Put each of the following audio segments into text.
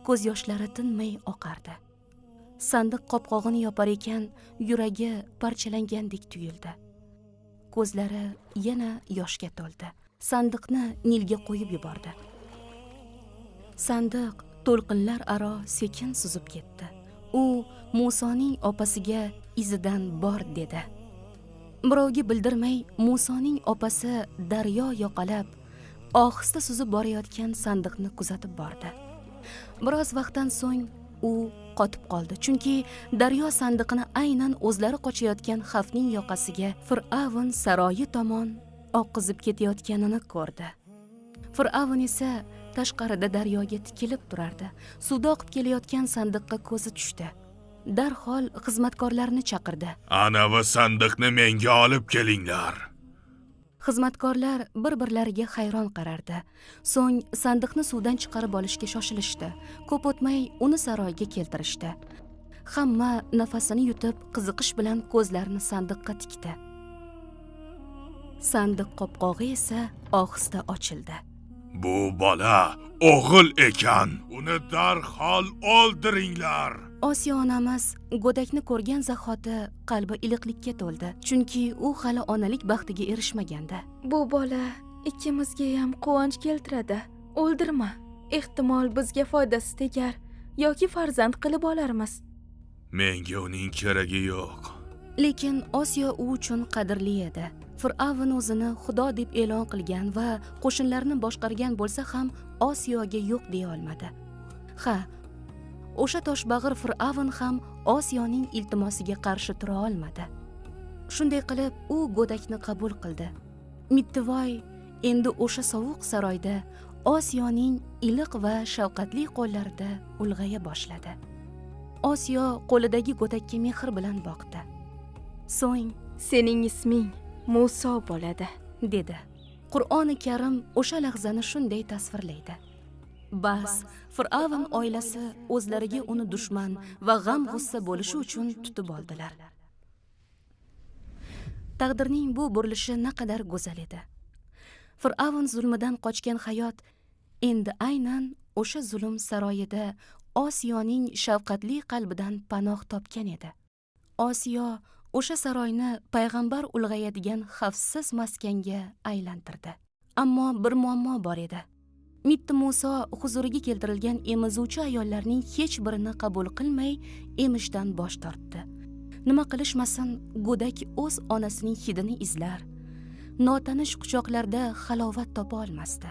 Ko'z yoshlari tinmay oqardi. Sandiq qopqog'ini yopar ekan, yuragi parchalangandek tuyuldi. Ko'zlari yana yoshga to'ldi. Sandiqni Nilga qo'yib yubordi. Sandiq to'lqinlar aro sekin suzib ketdi. U Musoning opasiga izidan bor dedi. Birovga bildirmay Musoning opasi daryo yoqalab, ohista suzib borayotgan sandiqni kuzatib bordi. Biroz vaqtdan so'ng u qotib qoldi, chunki daryo sandiqini aynan o'zlari qochayotgan xavfning yoqasiga Fir'avn saroyi tomon oqizib ketayotganini ko'rdi. Fir'avn esa tashqarida daryoga tikilib turardi. Suvda oqib kelayotgan sandiqqa ko'zi tushdi. Darhol xizmatkorlarni chaqirdi. Anavi sandiqni menga olib kelinglar. Xizmatkorlar bir-birlariga hayron qarardi. So'ng sandiqni suvdan chiqarib olishga shoshilishdi. Ko'p o'tmay uni saroyga keltirishdi. Hamma nafasini yutib, qiziqish bilan ko'zlarini sandiqqa tikdi. Sandiq qopqog'i esa ohista ochildi. Bu bola o'g'il ekan. Uni darhol o'ldiringlar. Osiyo onamiz go'dakni ko'rgan zahoti qalbi iliqlikka to'ldi, chunki u hali onalik baxtiga erishmagandi. Bu bola ikkimizga ham quvonch keltiradi. O'ldirma. Ehtimol bizga foydasi tegar yoki farzand qilib olarmiz. Menga uning keragi yo'q. Lekin Osiyo u uchun qadrli edi. Fir'avn o'zini xudo deb e'lon qilgan va qo'shinlarni boshqargan bo'lsa ham Osiyoga yo'q deya olmadi. Ha, o'sha toshbag'ir Fir'avn ham Osiyoning iltimosiga qarshi tura olmadi. Shunday qilib u go'dakni qabul qildi. Mittivoy endi o'sha sovuq saroyda Osiyoning iliq va shafqatli qo'llarida ulg'aya boshladi. Osiyo qo'lidagi go'dakka mehr bilan boqdi. So'ng Sening isming Muso bo'ladi, dedi. Qur'oni Karim o'sha lahzani shunday tasvirlaydi. Bas, Fir'avn oilasi o'zlariga uni dushman va g'am-g'ussa bo'lishi uchun tutib oldilar. Taqdirning bu burilishi naqadar go'zal edi. Fir'avn zulmidan qochgan hayot endi aynan o'sha zulm saroyida Osiyoning shafqatli qalbidan panoh topgan edi. Osiyo o'sha saroyni payg'ambar ulg'ayadigan xavfsiz maskanga aylantirdi. Ammo bir muammo bor edi. Mitti Muso huzuriga keltirilgan emizuvchi ayollarning hech birini qabul qilmay, emishdan bosh tortdi. Nima qilishmasin, go'dak o'z onasining hidini izlar, notanish quchoqlarda halovat topa olmasdi.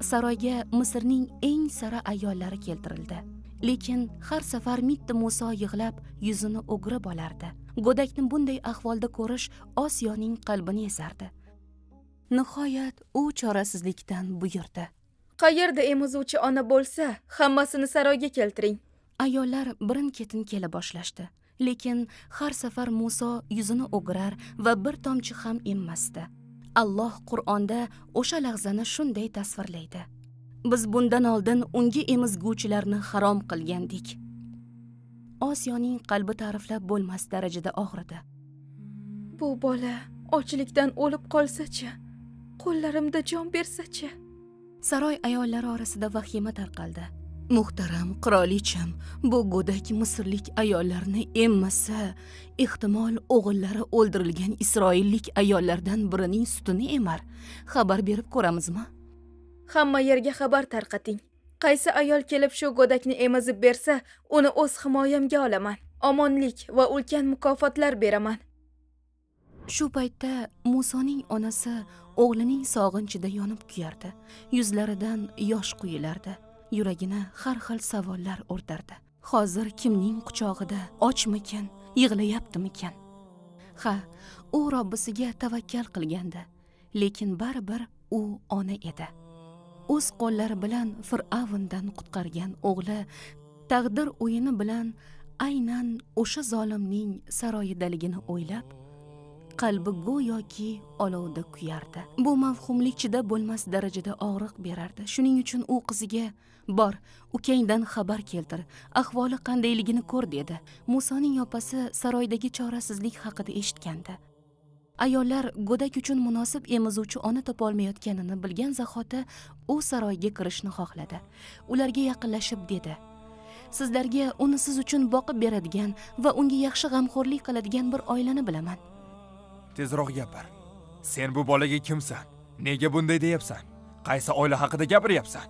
Saroyga Misrning eng sara ayollari keltirildi. Lekin har safar Mitti Muso yig'lab yuzini o'girib olardi. Go'dakni bunday ahvolda ko'rish Osiyoning qalbini ezardi. Nihoyat u chorasizlikdan buyurdi. Qayerda emizuvchi ona bo'lsa, hammasini saroyga keltiring. Ayollar birin-ketin kela boshlashdi. Lekin har safar Muso yuzini o'girar va bir tomchi ham emmasdi. Alloh Qur'onda o'sha lahzani shunday tasvirlaydi. Biz bundan oldin unga emizguvchilarni harom qilgandik. Osiyoning qalbi ta'riflab bo'lmas darajada og'ridi. Bu bola ochlikdan o'lib qolsa-chi, qo'llarimda jon bersa-chi. Saroy ayollari orasida vahima tarqaldi. Muhtaram qirolicham, bu go'dak misrlik ayollarni emmasa, ehtimol o'g'illari o'ldirilgan isroillik ayollardan birining sutini emar. Xabar berib ko'ramizmi? Hamma yerga xabar tarqating. Qaysi ayol kelib shu go'dakni emizib bersa, uni o'z himoyamga olaman. Omonlik va ulkan mukofotlar beraman. Shu paytda Musoning onasi o'g'lining sog'inchida yonib kuyardi. Yuzlaridan yosh quyilardi. Yuragini har xil savollar o'rtardi. Hozir kimning quchog'ida, ochmikan, yig'layaptimikan? Ha, u Robbisiga tavakkal qilgandi, lekin baribir u ona edi. O'z qo'llari bilan Fir'avndan qutqargan o'g'li taqdir o'yini bilan aynan o'sha zolimning saroyidaligini o'ylab, qalbi go'yoki olovda kuyardi. Bu mavhumlik chidab bo'lmas darajada og'riq berardi. Shuning uchun u qiziga: "Bor, ukangdan xabar keltir, ahvoli qandayligini ko'r" dedi. Musoning opasi saroydagi chorasizlik haqida eshitgandi. Ayollar go'dak uchun munosib emizuvchi ona topa olmayotganini bilgan zahoti u saroyga kirishni xohladi. Ularga yaqinlashib dedi: "Sizlarga uni siz uchun boqib beradigan va unga yaxshi g'amxo'rlik qiladigan bir oilani bilaman." Tezroq gapir. Sen bu bolaga kimsan? Nega bunday deyapsan? Qaysi oila haqida gapiryapsan?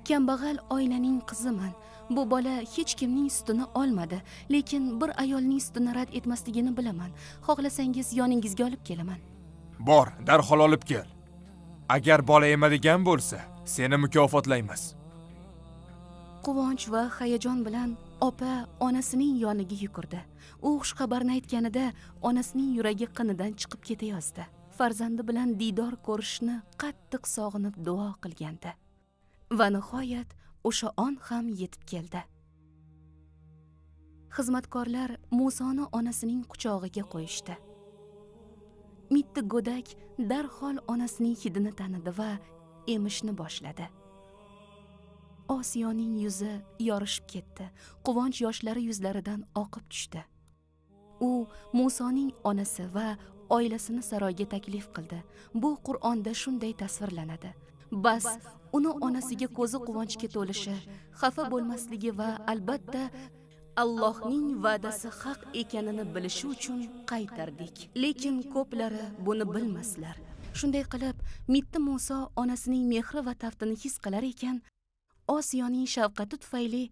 Kambag'al oilaning qiziman. Bu bola hech kimning sutini olmadi, lekin bir ayolning sutini rad etmasligini bilaman. Xohlasangiz yoningizga olib kelaman. Bor, darhol olib kel. Agar bola emadigan bo'lsa, seni mukofotlaymiz. Quvonch va hayajon bilan opa onasining yoniga yugurdi. U xushxabarni aytganida onasining yuragi qinidan chiqib ketayozdi. Farzandi bilan diydor ko'rishni qattiq sog'inib duo qilgandi. Va nihoyat o'sha on ham yetib keldi. Xizmatkorlar Musoni onasining quchog'iga qo'yishdi. Mitti go'dak darhol onasining hidini tanidi va emishni boshladi. Osiyoning yuzi yorishib ketdi. Quvonch yoshlari yuzlaridan oqib tushdi. U Musoning onasi va oilasini saroyga taklif qildi. Bu Qur'onda shunday tasvirlanadi. Bas, uni onasiga ko'zi quvonchga to'lishi, xafa bo'lmasligi va albatta Allohning va'dasi haq ekanini bilishi uchun qaytardik. Lekin ko'plari buni bilmaslar. Shunday qilib, Mitti Muso onasining mehri va taftini his qilar ekan, Osiyoning shafqati tufayli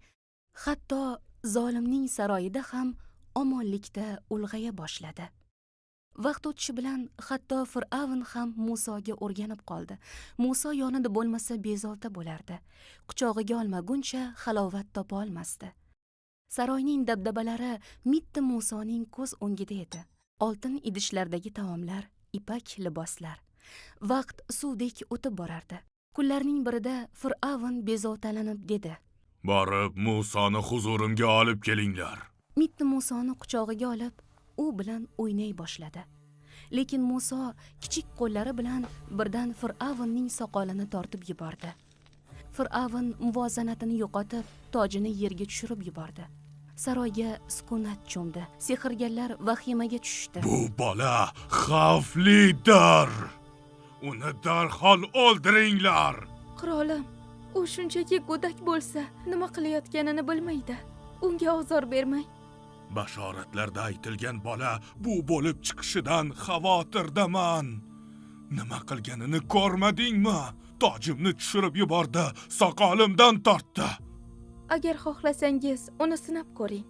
hatto zolimning saroyida ham omonlikda ulg'aya boshladi. Vaqt o'tishi bilan hatto Fir'avn ham Musoga o'rganib qoldi. Muso yonida bo'lmasa bezovta bo'lardi. Quchog'iga olmaguncha halovat topa olmasdi. Saroyning dabdabalari Mitti Musoning ko'z o'ngida edi. Oltin idishlardagi taomlar, ipak liboslar. Vaqt suvdek o'tib borardi. Kunlarning birida Fir'avn bezovtalanib dedi: "Borib Musoni huzurimga olib kelinglar." Mitti Musoni quchog'iga olib, u bilan o'ynay boshladi. Lekin Muso kichik qo'llari bilan birdan Fir'avnning soqolini tortib yubordi. Fir'avn muvozanatini yo'qotib, tojini yerga tushirib yubordi. Saroyga sukunat cho'mdi. Sehrgarlar vahimaga tushishdi. Bu bola xavflidir. Uni darhol o'ldiringlar. Qirolim, u shunchaki go'dak bo'lsa, nima qilayotganini bilmaydi. Unga ozor bermang. Bashoratlarda aytilgan bola bu bo'lib chiqishidan xavotirdaman. Nima qilganini ko'rmadingmi? Tojimni tushirib yubordi, soqolimdan tortdi. Agar xohlasangiz, uni sinab ko'ring.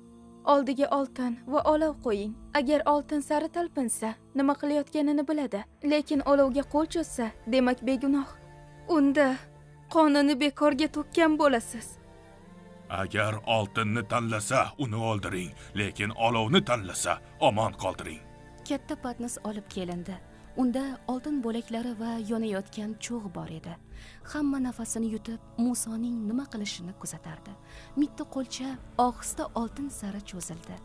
Oldiga oltin va olov qo'ying. Agar oltin sari talpinsa, nima qilayotganini biladi. Lekin olovga qo'l cho'zsa, demak begunoh. Unda qonini bekorga to'kkan bo'lasiz. Agar oltinni tanlasa, uni o'ldiring, lekin olovni tanlasa, omon qoldiring. Katta patnis olib kelindi. Unda oltin bo'laklari va yonayotgan cho'g' bor edi. Hamma nafasini yutib, Musoning nima qilishini kuzatardi. Mitti qo'lcha ohista oltin sari cho'zildi.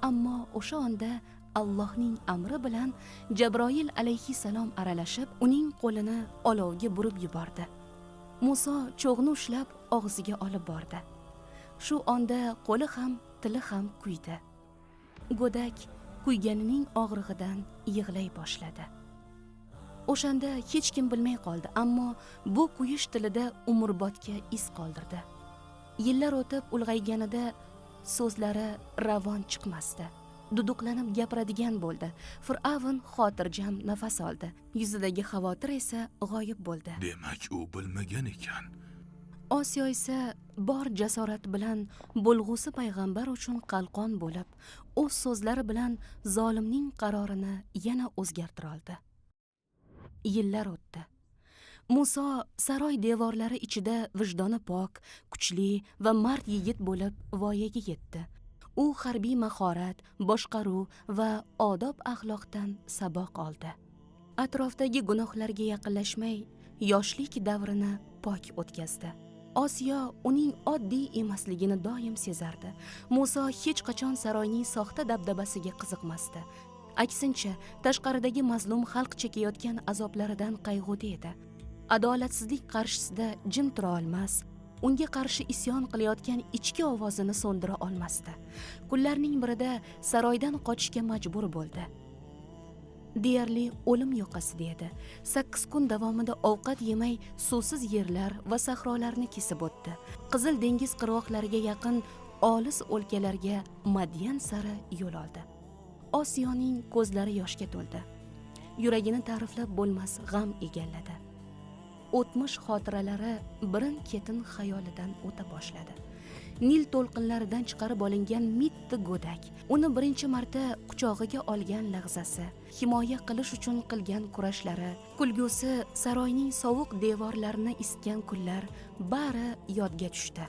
Ammo o'sha onda Allohning amri bilan Jabroil alayhissalom aralashib, uning qo'lini olovga burib yubordi. Muso cho'g'ni ushlab og'ziga olib bordi. Shu onda qo'li ham, tili ham kuydi. Go'dak kuyganining og'rig'idan yig'lay boshladi. O'shanda hech kim bilmay qoldi, ammo bu kuyish tilida umrbodga iz qoldirdi. Yillar o'tib ulg'ayganida so'zlari ravon chiqmasdi. Duduqlanib gapiradigan bo'ldi. Fir'avn xotirjam nafas oldi. Yuzidagi xavotir esa g'oyib bo'ldi. Demak, u bilmagan ekan. Osiyo esa bor jasorat bilan bo'lg'usi payg'ambar uchun qalqon bo'lib, o'z so'zlari bilan zolimning qarorini yana o'zgartira oldi. Yillar o'tdi. Muso saroy devorlari ichida vijdoni pok, kuchli va mard yigit bo'lib voyaga yetdi. U harbiy mahorat, boshqaruv va odob-axloqdan saboq oldi. Atrofdagi gunohlarga yaqinlashmay, yoshlik davrini pok o'tkazdi. Osiyo uning oddiy emasligini doim sezardi. Muso hech qachon saroyning soxta dabdabasiga qiziqmasdi. Aksincha, tashqaridagi mazlum xalq chekayotgan azoblaridan qayg'uda edi. Adolatsizlik qarshisida jim tura olmas, unga qarshi isyon qilayotgan ichki ovozini so'ndira olmasdi. Kunlarning birida saroydan qochishga majbur bo'ldi. Deyarli o'lim yoqasida edi. 8 kun davomida ovqat yemay suvsiz yerlar va sahrolarni kesib o'tdi. Qizil dengiz qirg'oqlariga yaqin olis o'lkalarga Madyan sari yo'l oldi. Osiyoning ko'zlari yoshga to'ldi. Yuragini ta'riflab bo'lmas g'am egalladi. O'tmish xotiralari birin-ketin xayolidan o'ta boshladi. Nil to'lqinlaridan chiqarib olingan mitti go'dak, uni birinchi marta quchog'iga olgan lahzasi, himoya qilish uchun qilgan kurashlari, kulgusi saroyning sovuq devorlarini isitgan kunlar bari yodga tushdi.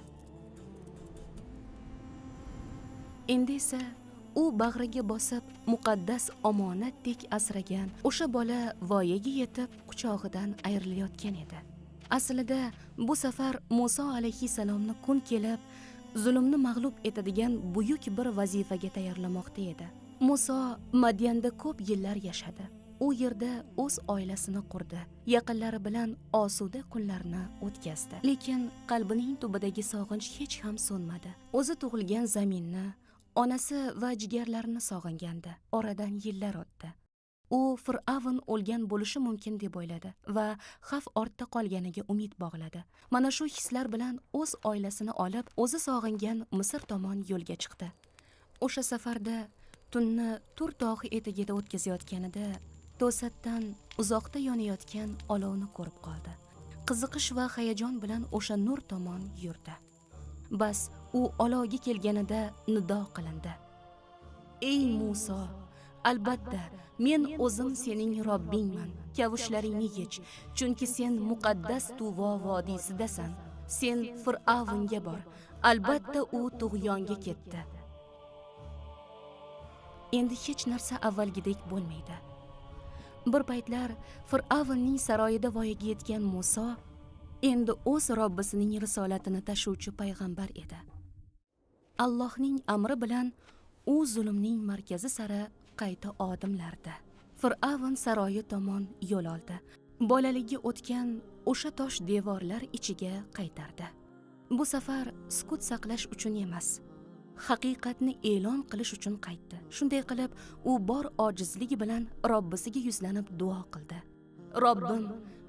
Endi esa u bag'riga bosib muqaddas omonatdek asragan o'sha bola voyaga yetib quchog'idan ayrilayotgan edi. Aslida bu safar Muso alayhissalomni kun kelib zulmni mag'lub etadigan buyuk bir vazifaga tayyorlamoqda edi. Muso Madyanda ko'p yillar yashadi. U yerda o'z oilasini qurdi, yaqinlari bilan osuda kunlarni o'tkazdi. Lekin qalbining tubidagi sog'inch hech ham so'nmadi. O'zi tug'ilgan zaminni, onasi va jigarlarini sog'ingandi. Oradan yillar o'tdi. U Fir'avn o'lgan bo'lishi mumkin deb o'yladi va xavf ortda qolganiga umid bog'ladi. Mana shu hislar bilan o'z oilasini olib, o'zi sog'ingan Misr tomon yo'lga chiqdi. O'sha safarda tunni Tur tog'i etagida o'tkazayotganida to'satdan uzoqda yonayotgan olovni ko'rib qoldi. Qiziqish va hayajon bilan o'sha nur tomon yurdi. Bas u olovga kelganida nido qilindi. Ey Muso, albatta men o'zim sening Robbingman. Kavushlaringni yech, chunki sen muqaddas Tuvo vodiysidasan. Sen Fir'avnga bor. Albatta u tug'yonga ketdi. Endi hech narsa avvalgidek bo'lmaydi. Bir paytlar Fir'avnning saroyida voyaga yetgan Muso endi o'z Robbisining risolatini tashuvchi payg'ambar edi. Allohning amri bilan u zulmning markazi sari qayta odimlardi. Fir'avn saroyi tomon yo'l oldi. Bolaligi o'tgan o'sha tosh devorlar ichiga qaytardi. Bu safar sukut saqlash uchun emas, haqiqatni e'lon qilish uchun qaytdi. Shunday qilib, u bor ojizligi bilan Robbisiga yuzlanib duo qildi. Robbim,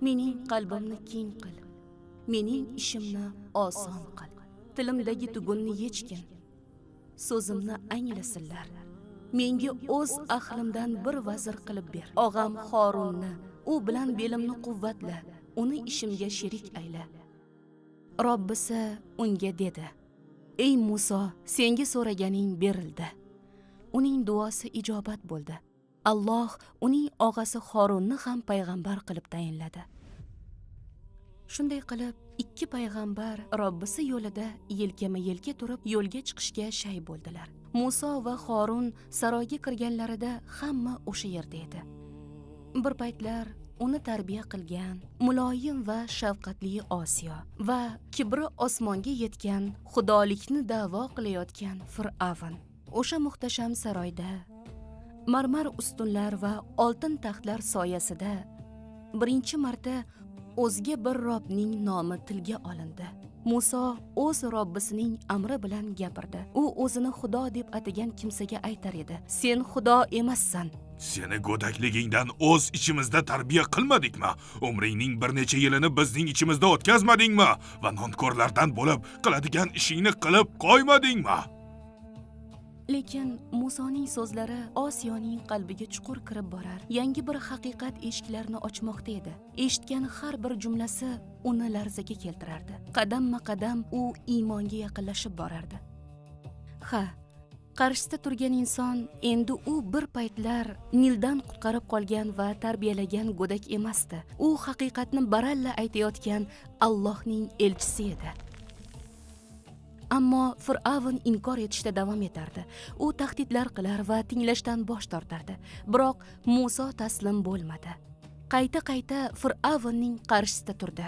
mening qalbimni keng qil. Mening ishimni oson qil. Tilimdagi tugunni yechgin. So'zimni anglasinlar. Menga o'z ahlimdan bir vazir qilib ber. Og'am Xorunni, u bilan belimni quvvatla, uni ishimga sherik ayla. Robbisi unga dedi: Ey Muso, senga so'raganing berildi. Uning duosi ijobat bo'ldi. Alloh uning og'asi Xorunni ham payg'ambar qilib tayinladi. Shunday qilib, ikki payg'ambar Robbisi yo'lida yelkama-yelka turib yo'lga chiqishga shay bo'ldilar. Muso va Xorun saroyga kirganlarida hamma o'sha yerda edi. Bir paytlar uni tarbiya qilgan muloyim va shafqatli Osiyo va kibri osmonga yetgan xudolikni da'vo qilayotgan Fir'avn o'sha muhtasham saroyda marmar ustunlar va oltin taxtlar soyasida birinchi marta o'zga bir Robning nomi tilga olindi. Muso o'z Robbisining amri bilan gapirdi. U o'zini Xudo deb atagan kimsaga aytar edi: "Sen Xudo emassan. Seni go'dakligingdan o'z ichimizda tarbiya qilmadikmi? Umringning bir necha yilini bizning ichimizda o'tkazmadingmi? Va nonko'rlardan bo'lib qiladigan ishingni qilib qo'ymadingmi?" Lekin Musoning so'zlari Osiyoning qalbiga chuqur kirib borar, yangi bir haqiqat eshiklarini ochmoqda edi. Eshitgan har bir jumlasi uni larzaga keltirardi. Qadamma-qadam u iymonga yaqinlashib borardi. Ha, qarshisida turgan inson endi u bir paytlar Nildan qutqarib qolgan va tarbiyalagan go'dak emasdi. U haqiqatni baralla aytayotgan Allohning elchisi edi. Ammo Fir'avn inkor etishda davom etardi. U tahdidlar qilar va tinglashdan bosh tortardi. Biroq Muso taslim bo'lmadi. Qayta-qayta Fir'avnning qarshisida turdi.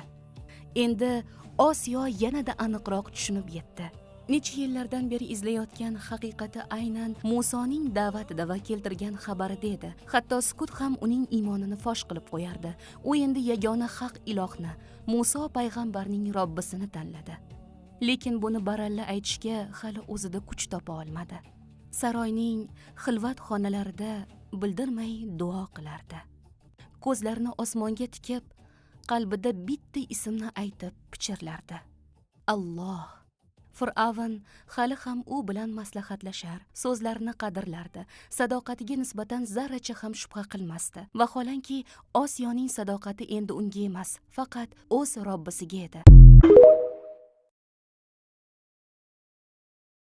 Endi Osiyo yanada aniqroq tushunib yetdi. Necha yillardan beri izlayotgan haqiqati aynan Musoning da'vatida va keltirgan xabarida edi. Hatto sukut ham uning iymonini fosh qilib qo'yardi. U endi yagona haq ilohni, Muso payg'ambarning Robbisini tanladi. Lekin buni baralla aytishga hali o'zida kuch topa olmadi. Saroyning xilvat xonalarida Bildirmay duo qilardi. Ko'zlarini osmonga tikib, qalbida bitta ismni aytib pichirlardi: Alloh. Fir'avn hali ham u bilan maslahatlashar, so'zlarini qadrlardi, sadoqatiga nisbatan zarracha ham shubha qilmasdi. Vaholanki, Osiyoning sadoqati endi unga emas, faqat o'z Robbisiga edi.